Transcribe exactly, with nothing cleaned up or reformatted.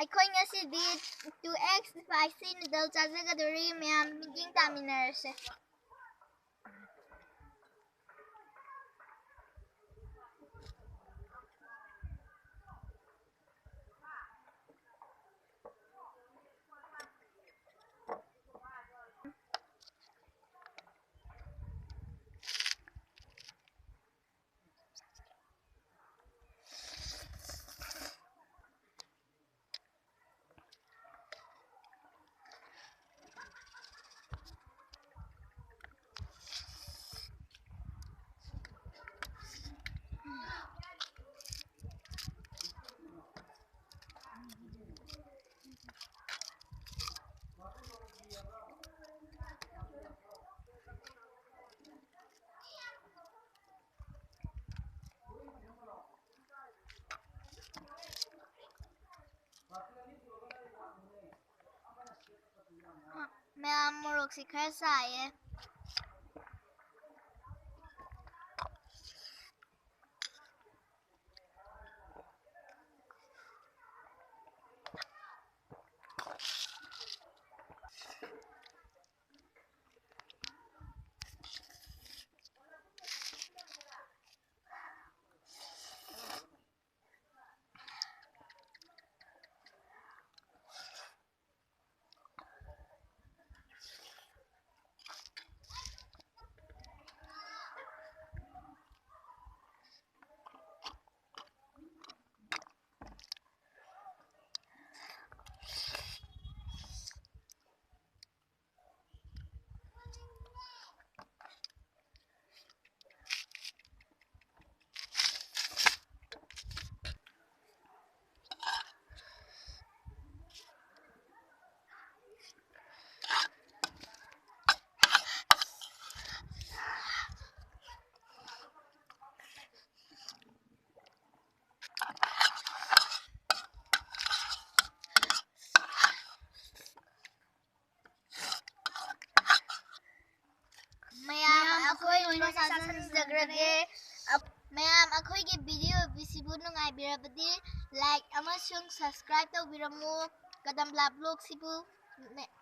ꯑꯩꯈꯣꯏ ꯉꯁꯤꯗꯤ two X spicy noodle ꯆꯥꯖꯒꯗꯧꯔꯤ꯫ ꯃꯌꯥꯝ ꯃꯤꯠꯌꯦꯡ ꯇꯥꯃꯤꯟꯅꯔꯁꯦ꯫ ꯃꯌꯥꯝ, ꯃꯣꯔꯣꯛꯁꯤ ꯈꯔ ꯁꯥꯏꯌꯦ꯫ ꯃꯌꯥꯝ, ꯑꯩꯈꯣꯏ ꯂꯣꯏꯅ ꯆꯥꯁꯤꯟꯖꯈ꯭ꯔꯒꯦ꯫ ꯑꯞ-, ꯃꯌꯥꯝ ꯑꯩꯈꯣꯏꯒꯤ video ꯁꯤꯕꯨ ꯅꯨꯡꯉꯥꯏꯕꯤꯔꯕꯗꯤ like ꯑꯃꯁꯨꯡ subscribe ꯇꯧꯕꯤꯔꯝꯃꯨ꯫ ꯀꯗꯝꯂꯥ vlog ꯁꯤꯕꯨ ꯃꯦ-,